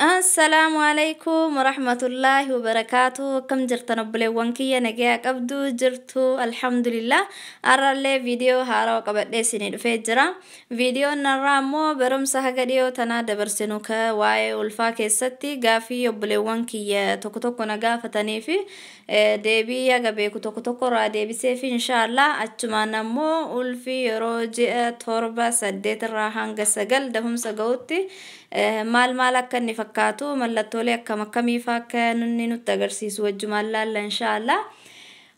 Assalaamu alaikum warahmatullaahi wabarakaatu. Akkam jirtan obboleewwan kiyya? Nagayaa qabdu jirtu? Alhamdulillah, har'allee viidiyoo haarawaa qabadhee isinii dhufee jira. Viidiyoon har'aa immoo barumsa haga dhiyoo tanaa dabarsinu ka waa'ee ulfaa keessatti gaafii obboleewwan kiyya tokko tokko na gaafatanii fi deebii haga beeku tokko tokko irraa deebisee fi inshaallah achumaan ammoo ulfi yeroo ji'a 7, 8 irraa hanga 9 dahumsa ga'utti maal maal akka inni fakkaatu, mallattoolee akkam akkamiifaa akka inni nutti agarsiisu wajjumaan laalla inshaallah.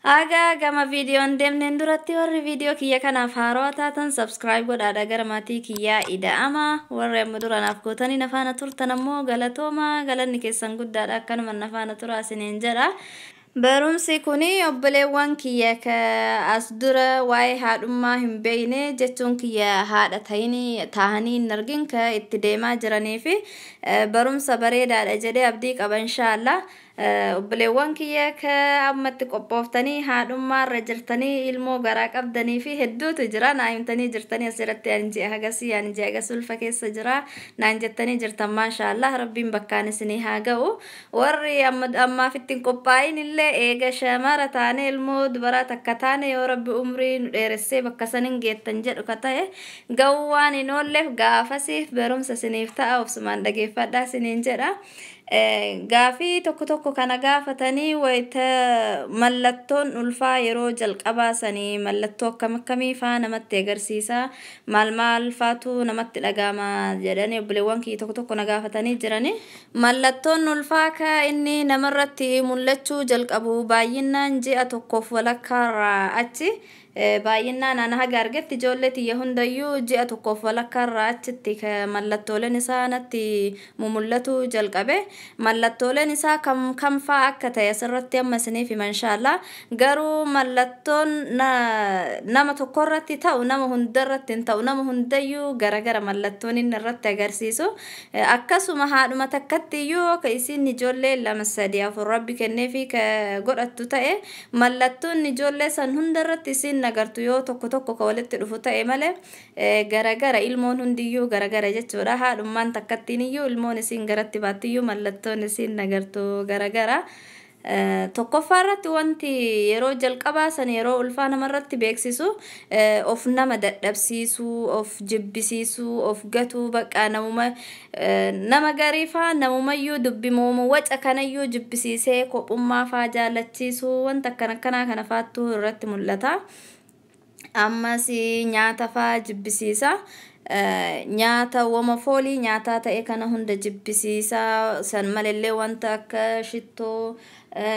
Haga gama viidiyoon deemneen duratti, warri viidiyoo kiyya kanaaf haarawaa taatan subscribe godhaadha gara maatii kiyyaa ida'ama. Warri amma dura naaf gootanii nafaana turtan ammoo galatooma, galanni keessan guddaadha, akkanuma nafaana turaa isiniin jedha. Barumsi kuni obboleewwan kiyya ka as dura waa'ee haadhummaa hin beekne, jechuun kiyya haadha ta'inii taahanii hin argin, ka itti deemaa jiranii fi barumsa bareedaadha jedhee abdii qaba inshaallah. Obboleewwan kiyya ka ammatti qophooftanii haadhummaarra jirtanii, ilmoo garaa qabdanii fi hedduutu jira, naa himtanii jirtanii asirratti, ani ji'a hagasii, ani ji'a hagas ulfa keessa jira naan jettanii jirtan. Maashaallah, rabbiin bakkaan isinii haa ga'u. Warri ammaaf ittiin qophaa'in illee eega shamara taane, ilmoo dubaraa takka taane, yoo rabbi umrii nu dheeressee bakka sanin geettan jedhu ka ta'e ga'uu waan hin oolleef, gaafasiif barumsa isiniif ta'a, obsumaan dhageeffadhaa isiniin jedha. Gaafii tokko tokko kana gaafatanii, wayita mallattoon ulfaa yeroo jalqabaa sanii mallattoo akkam akkamii faa namatti agarsiisa, maal maal faatu namatti dhaga'ama jedhanii obboleewwan kiyya tokko tokko na gaafatanii jirani. Mallattoon ulfaa ka inni namarratti mul'achuu jalqabu baay'inaan ji'a tokkoof walakkaarraa achi. Baay'inaan ana haga argetti ijoollee tiyya hundayyuu ji'a tokkoof walakkaarraa achitti mallattooleen isaa natti mumul'atu jalqabe. Mallattooleen isaa kam kam faa akka ta'e asirratti amma isiniif hima inshaallah. Garuu mallattoon nama tokkorratti ta'u nama hundarratti hin ta'u, nama hundayyuu garagara mallattoon inni irratti agarsiisu. Akkasuma haadhuma takkatti iyyuu ka isin ijoollee 2, 3, 4 rabbi kenneefi ka godhattu ta'e, mallattoon ijoollee san hundarratti isin agartu yoo tokko tokko ka walitti dhufu ta'e malee garagara, ilmoon hundiyyuu garagara jechuudha. Haadhummaan takkattiin iyyuu ilmoon isin garatti baattiyyuu mallattoon isin agartu garagara. Tokkoffaa irratti wanti yeroo jalqabaa san yeroo ulfaa namarratti beeksisu of nama dadhabsiisuu, of jibbisiisuu, of gatuu, bakka namuma nama garii faa namumayyuu dubbimoomu waca kanayyuu jibbisiisee kophummaa faa jaalachiisuu, wanta akkana akkanaa kana faattuu irratti mul'ata. Ammas nyaata faa jibbisiisa. Nyaata wama foolii nyaataa ta'e kana hunda jibbisiisa. San malillee wanta akka shittoo,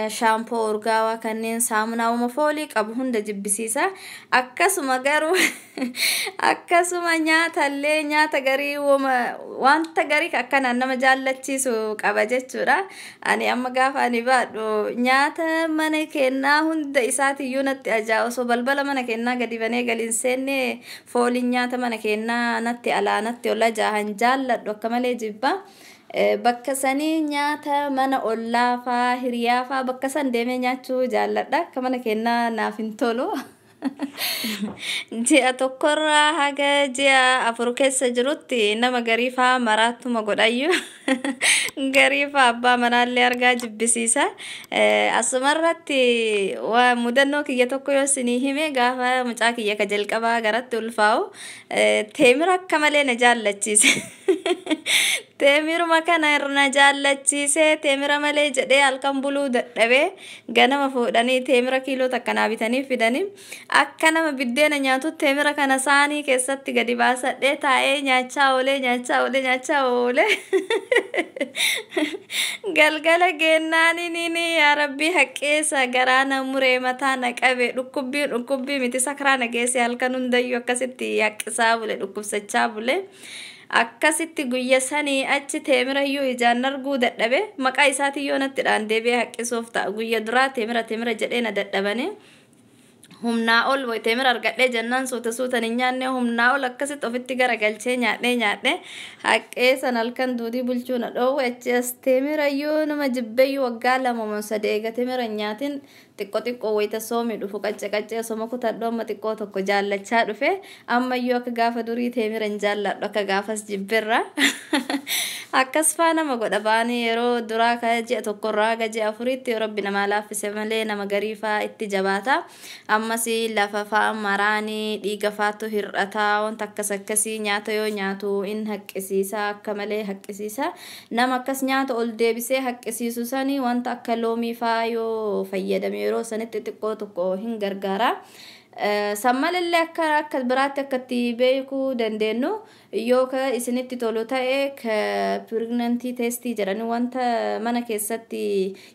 shaampoo urgaawaa, kanneen saamunaa wama foolii qabu hunda jibbisiisa. Akkasuma garuu akkasuma nyaatallee nyaata garii wama wanta garii akkanaan nama jaallachiisu qaba jechuudha. Ani amma gaafa ani baadhu nyaata mana kennaa hunda isaatiyyuu natti ajaa'a. Osoo balbala mana kennaa gadi banee galiin seenne fooliin nyaata mana kennaa natti alaa natti ol ajaahan, jaalladhu akka malee jibba. Bakka sanii nyaata mana ollaa faa, hiriyaa faa bakka san deemee nyaachuu jaalladha. Akka mana kennaa naaf hin tolu. Ji'a tokkorraa haga ji'a 4 keessa jirutti nama garii faa maraattuma godhayyuu, garii faa abbaa manaallee argaa jibbisiisa. Asumarratti waa mudannoo kiyya tokko yoo isinii hime, gaafa mucaa kiyya ka jalqabaa garatti ulfaa'u teemira akka malee na jaallachiise. Teemiruma kana na jaallachiisee, teemira malee jedhee halkan buluu dadhabee, ganama fuudhanii teemira kiiloo takka naa bitanii fidanii, akka nama biddeena nyaatu teemira kana saanii keessatti gadi baasadhee taa'ee nyaachaa oolee, nyaachaa oolee, nyaachaa oolee, galgala geennaaniin yaa rabbii haqqeessa garaa na muree, mataa na qabe, dhukkubbii dhukkubbii miti sakraa na geesse. Halkan hundayyuu akkasitti haqqisaa bule, dhukkubsachaa bule. Akkasitti guyya sanii achi teemirayyuu ijaan arguu dadhabe, maqaa isaatiyyoo natti dhaan deebi'ee haqqisuuf ta'a. Guyya duraa teemira teemira jedhee na dadhabanii, humnaa ol teemira argadhee jennaan suuta suutan hin nyaanne, humnaa ol akkasitti ofitti garagalchee nyaadhee nyaadhee haqqee san halkan duudii bulchuu na dhoowwe. Achi as teemirayyuu nama jibbeyyuu waggaa 2 moo 3 eega teemira hin nyaatin. Xiqqoo xiqqoo wayita soomi dhufu qaccee qaccee osoma kutadhu amma xiqqoo tokko jaallachaa dhufe. Ammayyuu akka gaafa durii teemira hin jaalladhu, akka gaafas jibbirra. Akkas faa nama godha baanii yeroo duraa ka ji'a tokkorraa haga ji'a 4tti yoo rabbi namaa laaffise malee nama garii faa itti jabaata. Ammas lafa faa maraanii dhiiga faatu hir'ataa, wanta akkas akkasii nyaata yoo nyaatu in haqqisiisa, akka malee haqqisiisa. Nama akkas nyaata ol deebisee haqqisiisu sanii wanta akka loomii faa yoo fayyadame yeroo sanitti xiqqoo tokko hin gargaara. San malallee akka biraatti akka itti beekuu dandeenyu, yoo ka isinitti tolu ta'e, ka pregnancy testii jedhanii wanta mana keessatti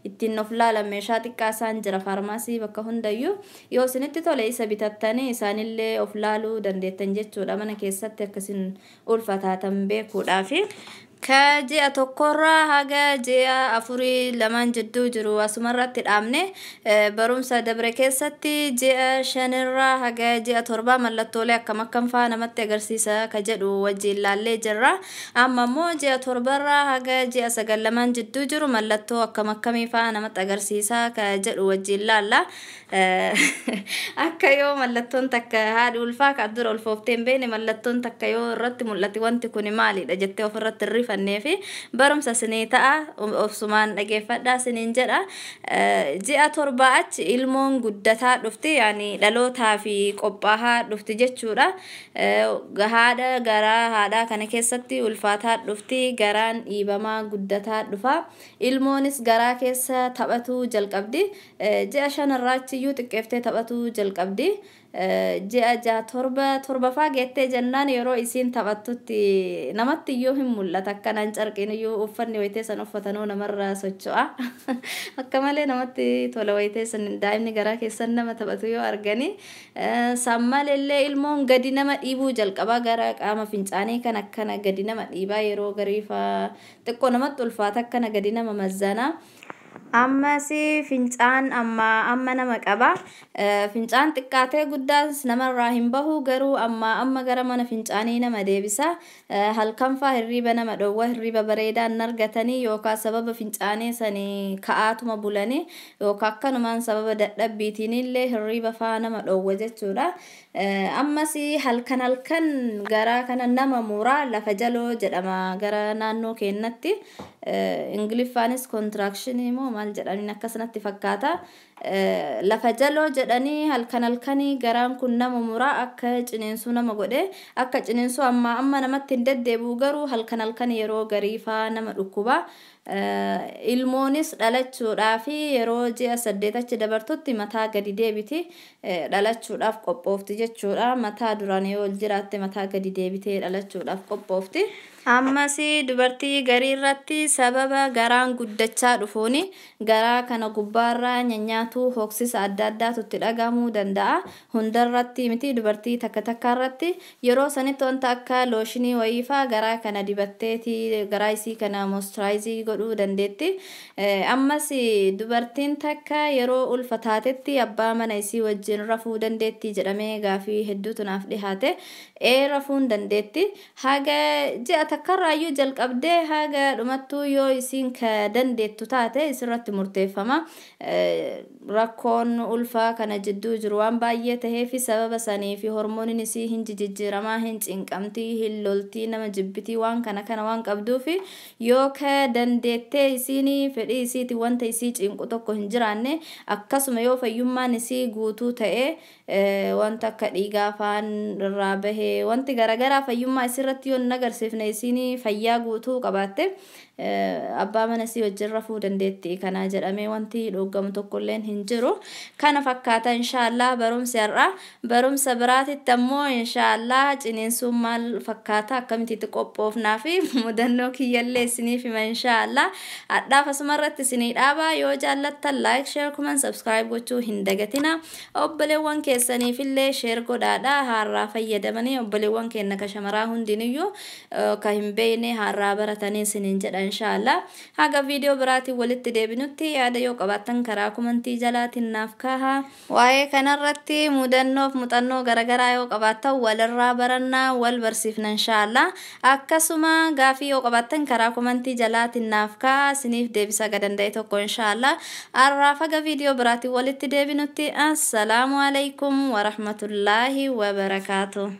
ittiin of laalan meeshaa xiqqaa isaan jira faarmaasii bakka hundayyuu, yoo isinitti tole isa bitattanii isaanillee of laaluu dandeettan jechuudha, mana keessatti akkasin ulfataatan beekuudhaafi. Ka ji'a tokkorraa haga ji'a 4 lamaan jidduu jiru asumarratti dhaabne. Barumsa dabre keessatti ji'a 5rraa haga ji'a 7 mallattoolee akkam akkam faa namatti agarsiisa ka jedhu wajjiin laallee jirra. Amma immoo ji'a 7rraa haga ji'a 9 lamaan jidduu jiru mallattoo akkam akkamii faa namatti agarsiisa ka jedhu wajjiin laalla. Akka yoo mallattoon takka haadhi ulfaa ka dura ulfooftee hin beekne mallattoon takka yoo irratti mul'ate wanti kun maalidha jettee ofirratti hin rifannee fi barumsa isinii ta'a, obsumaan dhageeffadhaa isiniin jedha. Ji'a 7 achi ilmoon guddataa dhufti, yaani dhalootaa fi qophaahaa dhufti jechuudha. Haadha garaa haadhaa kana keessatti ulfaataa dhufti, garaan dhiibamaa guddataa dhufa. Ilmoonis garaa keessa taphatuu jalqabdi. Ji'a 5rraa achiyyuu xiqqeeftee taphatuu jalqabdi. Ji'a 6, 7, 7 faa geettee jennaan yeroo isiin taphattutti namatti iyyuu hin mul'ata. Akkanaan carqiin iyyuu uffanni wayitee san uffatanuu namarraa socho'a. Akka malee namatti tola wayitee san daa'imni garaa keessan nama taphatu yoo argani. San maleellee ilmoon gadi nama dhiibuu jalqaba, gara qaama fincaanii kan akkana gadi nama dhiibaa, yeroo gariifaa xiqqoo namatti ulfaata, akkana gadi nama mazzana. Ammas fincaan amma amma nama qaba. Fincaan xiqqaatee guddaas namarraa hin bahu, garuu amma amma gara mana fincaanii nama deebisa. Halkan faa hirriiba nama dhowwa, hirriiba bareedaa hin argatanii, yookaan sababa fincaanii sanii ka'aatuma bulanii, yookaan akkanumaan sababa dadhabbiitiin illee hirriiba faa nama dhowwa jechuudha. Ammas halkan halkan garaa kana nama muraa, lafa jaloo jedhama gara naannoo keenyatti. Ingiliffaanis contractionii moo maal jedhaniin akkasanatti fakkaata. Lafa jaloo jedhanii halkan halkanii garaan kun nama muraa, akka ciniinsuu nama godhe, akka ciniinsuu amma amma namatti hin deddeebi'u, garuu halkan halkan yeroo gariifaa nama dhukkuba. Ilmoonis dhalachuudhaaf yeroo ji'a 8 achi dabartutti mataa gadi deebiti, dhalachuudhaaf qophoofti jechuudha. Mataa duraan yoo ol jiraatte mataa gadi deebitee dhalachuudhaaf qophoofti. Ammas dubartii garii irratti sababa garaan guddachaa dhufuuni garaa kana gubbaarraa nyanyaatuu hoksisa adda addaatu itti dhagahamuu danda'a. Hundarratti miti, dubartii takka takka irratti. Yeroo sanitti wanta akka lotionii wayiifaa garaa kana dibatteeti garaa isii kana moisturize godhuu dandeetti. Ammas dubartiin takka yeroo ulfa taatetti abbaa mana isii wajjin rafuu dandeetti jedhamee gaafii hedduutu naaf dhihaate. Ee, rafuun dandeetti. Haga ji'a takkarraayyuu jalqabdee haga dhumattuu yoo isiin ka dandeettu taate isirratti murteeffama. Rakkoon ulfaa kana jidduu jiru waan baay'ee taheef sababa sanii fi hormooniin isii hin jijjiiramaa, hin cinqamtii, hin loltii, nama jibbitii, waan kana kana waan qabduuf, yoo ka dandeettee isiin fedhii isiiti wanta isii cinqu tokko hin jiraanne, akkasuma yoo fayyummaan isii guutuu ta'e, wanta akka dhiigaa faan irraa bahee wanti garaagaraa fayyummaa isirratti yoo hin agarsiifne, isiin fayyaa guutuu qabaatte abbaa mana isii wajjin rafuu dandeetti kana jedhamee wanti dhoogamu tokkolleen hin jiru. Kana fakkaata inshaallah barumsi har'a. Barumsa biraatitti ammoo inshaallah ciniinsuun maal fakkaata, akkamitti qophoofnaa fi mudannoo kiyyallee isiniif hima inshaallah. Hadhaaf asuma irratti isinii dhaabaa. Yoo jaallattan like, share, comment, subscribe gochuu hin dagatina. Obboleewwan keessaniifillee share godhaadha, haaraa fayyadamanii. Obboleewwan keenya ka shamaraa hundiniyyuu ka hin beekne haaraa baratanii isiniin jedha inshaallah. Haga viidiyoo biraatiin walitti deebinutti yaada yoo qabaattan karaa commentii jalaatiin naaf kaha. Waa'ee kanarratti mudannoof muuxannoo garaagaraa yoo qabaattan walirraa barannaa, wal barsiifna inshaallah. Akkasuma gaafii yoo qabaattan karaa commentii jalaatiin naaf naaf kaa'aa, isiniif deebisa gadanda'e tokko inshaallah. Har'aaf haga viidiyoo biraatiin walitti deebinutti, assalaamu alaikum warahmatullaahi wabarakaatu.